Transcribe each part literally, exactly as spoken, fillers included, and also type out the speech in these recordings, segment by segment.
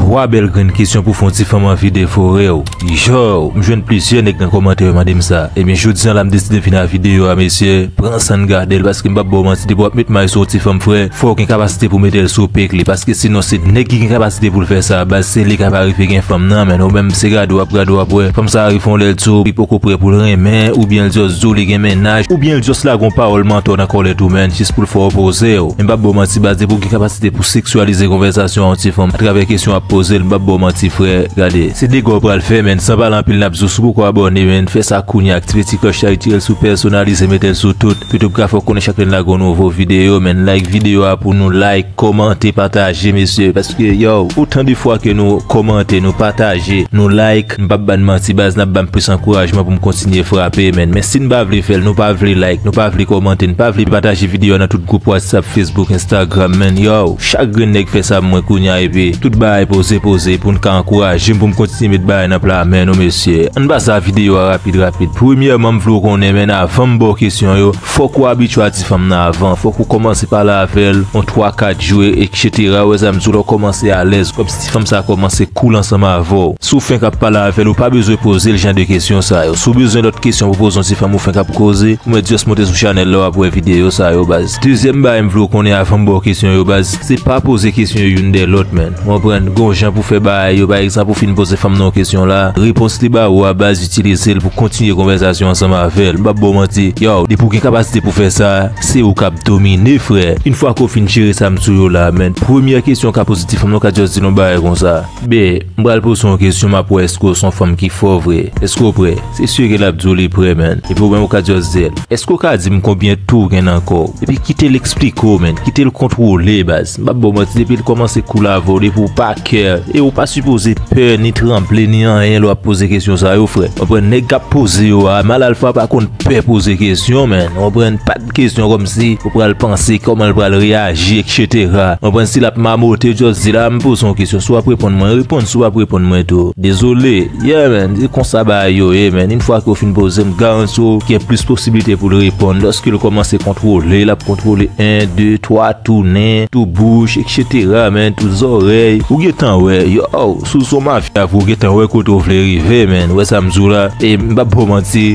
Twa bèl grenn kesyon pou fè yon ti fanm anvi devore w. Yo, m jwenn plizyè nèg nan kòmantè yo mande m sa. Ebyen, jodi a la m deside vin a videyo a, mesye. Pran sa n gade l, paske m p ap ba w manti, depi w ap met may sou yon ti fanm, frè, fò w gen kapasite pou mete l sou pik li, paske sinon se nèg ki gen kapasite pou l fè sa, baz, se li k ap rive gen fanm nan, men ou menm se gade w ap gade w ap wè fanm sa rive yon lè l di w li poko prè pou l renmen, oubyen l just di w li gen mennaj, oubyen l just lage yon pawòl mantò nan kòlèt ou, men, jis pou l fè w poze w. Men m p ap ba w manti, baz, depi w gen kapasite pou seksyalize konvèsasyon a yon ti fanm atravè kesyon w ap poze l, m p ap ba w manti, frè. Gade, se dega w pral fè, men, san pale anpil, n ap di w si w poko abòne, men, fè sa kounye a, aktive ti klòch la, retire l sou pèsonalize, mete l sou tout. YouTube ka fè w konnen chak lè n lage yon nouvo videyo, men, like videyo a pou nou, like, kòmante, pataje, mesye, paske, yo, otan de fwa ke nou kòmante, nou pataje, nou like, m p ap ba n manti, baz, n ap ba m plis ankourajman pou m kontinye frape, men, men si n pa vle fè l, nou pa vle like, nou pa vle kòmante, n pa vle pataje videyo a nan tout gwoup WhatsApp, Facebook, Instagram, men, yo, chak grenn nèg fè sa mwen kounye a, epi tout bagay poze, poze, pou n ka ankouraje m pou m kontinye met bagay nan pla men nou, mesye. Ann pase a videyo a rapid, rapid. Premyèman, m vle w konnen, men, avan m ba w kesyon yo, fòk ou abitye a ti fanm nan avan, fòk ou kòmanse pale avè l yon twa, kat jou, etsetera. Ou wè sa m di w, lè w kòmanse alèz, kòmsi ti fanm sa a kòmanse cool ansanm avè w. Si w fenk ap pale avè l, ou pa bezwen poze l jan de kesyon sa yo. Si w bezwen lòt kesyon pou poze yon ti fanm ou fenk ap koze, ou mèt just monte sou chanèl la, w ap wè videyo sa yo, baz. Dezyèm bagay m vle w konnen avan m ba w kesyon yo, baz, se pa poze kesyon yo youn dèyè lòt, men. Ou konprann? Gon jan pou fè bagay yo, pa egzanp, ou fin poze fanm nan yon kesyon la, repons li ba ou a, baz, itilize l pou kontinye konvèsasyon ansanm avè l. M p ap ba w manti, yo, depi w gen kapasite pou fè sa, se ou k ap domine, frè. Yon fwa ke w fin jere sa m di w yo la, men, premyè kesyon w ka poze ti fanm nan, w ka just di l yon bagay konsa. Be, m pral poze w yon kesyon, m ap wè èske w se yon fanm ki fò vre. Èske w prè? Se si ke l ap di w li prè, men. Epi ou menm ou ka just di l, èske w ka di m konbyen tou w gen nan kò w? Epi kite l eksplike w, men. Kite l kontwole, baz. M p ap ba w manti, depi l kòmanse cool avè w, depi w pa care, e ou pa sipoze pè, ni tranble, ni anyen lè w ap poze kesyon sa yo, frè. Ou konprann? Nèg k ap poze yo a, mal alfa pa konn pè poze kesyon, men. Ou konprann? Pa t kesyon kòmsi ou pral panse kòman l pral reyaji, etsetera. Ou konprann? Si l ap mamote, just di l, a, m poze w yon kesyon. Si w ap reponn mwen, reponn. Si w p ap reponn mwen tou, dezole. Yeah, man. Se konsa bagay yo ye, man. Yon fwa ke w fin poze, m garanti w gen plis posiblite pou l reponn. Lòske l kòmanse kontwole, l ap kontwole en, de, twa, tounen, tou bouch, etsetera, man, tou zòrèy. Ou gentan wè, yo, si w se yon mafya vre, ou gentan wè kote w vle rive, man. Ou wè sa m di w la? E m p ap ba w manti,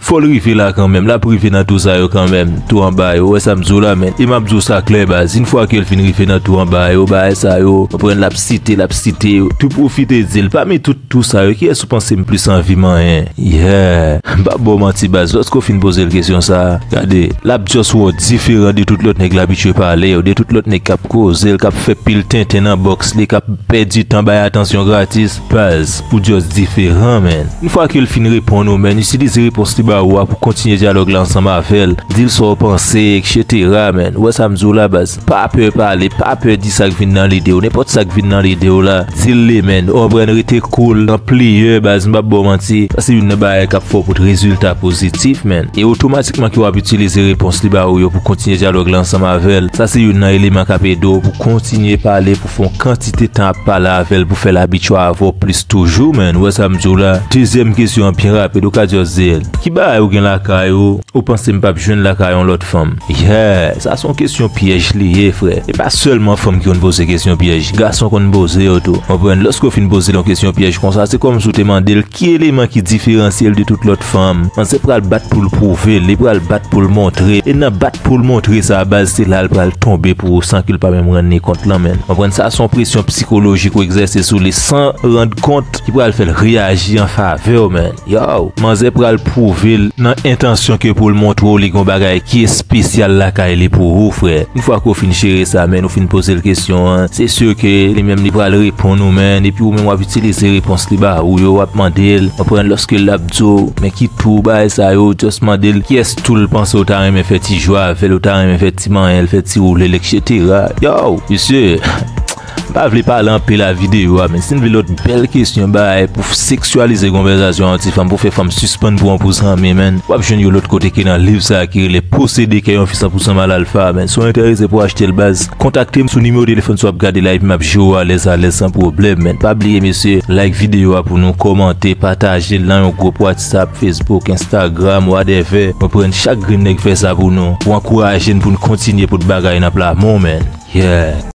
fò l rive la kanmenm. L ap rive nan tou sa yo kanmenm, tou anba yo. Ou wè sa m di w la, man? E m ap di w sa klè, baz. Yon fwa ke l fin rive nan tou anba yo, bagay sa yo, ou konprann, l ap site, l ap site, tou pwofite di l. Pami tout tou sa yo, kiyès ou panse m plis anvi manyen? Yeah. M p ap ba w manti, baz. Lòske w fin poze l kesyon sa a, gade, l ap just wè w diferan de tout lòt nèg l abitye pale yo, de tout lòt nèg k ap koze l, k ap fè pil tenten nan bòks li, k ap pèdi tan bay atansyon gratis, baz, ou just diferan, man. Yon fwa ke l fin reponn ou, man, itilize repons li ba ou a pou kontinye dyalòg la ansanm avè l. Di l sa w panse, etsetera, man. Ou wè sa m di w la, baz? Pa pè pale, pa pè di sa k vin nan lide w. Nenpòt sa k vin nan lide w la, di l li, man. Ou konprann, rete cool, anpliyè, baz, m p ap ba w manti. Sa se youn nan bagay k ap fè w pot rezilta pozitif, man. E otomatikman ke w ap itilize repons li ba ou yo pou kontinye dyalòg la ansanm avè l. Sa se youn nan eleman k ap ede w pou kontinye pale, pou fè yon kantite tan ap pale avè l, pou fè l abitye avè w plis toujou, man. Ou wè sa m di w la? Dezyèm kesyon an byen rapid, ou ka just di l, ki bagay ou gen lakay ou, ou panse m p ap jwenn lakay yon lòt fanm? Yeah, sa se yon kesyon pyèj li ye, frè. E pa sèlman fanm ki konn poze kesyon pyèj, gason konn poze yo tou. Konprann? Lòske w fin poze l yon kesyon pyèj konsa, se kòmsi w te mande l ki eleman ki diferansye l de tout lòt fanm. Manzè pral bat pou l pwouve l, li pral bat pou l montre. E nan bat pou l montre sa, baz, se la l pral tonbe pou ou san ke l pa menm rann li kont lan, man. Konprann? Sa se yon presyon sikolojik ou egzèse sou li san rann kont ki pral fè l reyaji an favè w, man. Yo, manzè pral pwouve l nan entansyon ke pou l montre w li gon bagay ki espesyal lakay li pou ou, frè. Yon fwa ke w fin jere sa, man, ou fin poze l kesyon an, se si ke li menm li pral reponn ou, man, epi ou menm w ap itilize repons li ba ou yo, w ap mande l, konprann, lòske l ap di w, men ki tou bagay sa yo, just mande l kiyès tou l panse w ta renmen fè ti jwe avè l, ou ta renmen fè ti manyen l, fè ti woule l, etsetera. Yo, mesye, m pa vle pale anpil a videyo a, men si n vle lòt bèl kesyon, bagay pou seksyalize konvèsasyon an ti fanm, pou fè fanm sispann pran w pou zanmi, man, w ap jwenn yo lòt kote ke nan liv sa a ki rele Posede kè yon fi san pou san mal alfa, man. Si w enterese pou achte l, baz, kontakte m sou nimewo telefòn sa w ap gade la, epi m ap jere w alèz alèz san pwoblèm, man. Pa bliye, mesye, like videyo a pou nou, kòmante, pataje l nan yon gwoup WhatsApp, Facebook, Instagram, whatever. Konprann, chak grenn nèg fè sa pou nou, pou ankouraje n, pou n kontinye pot bagay nan pla men w, man. Yeah.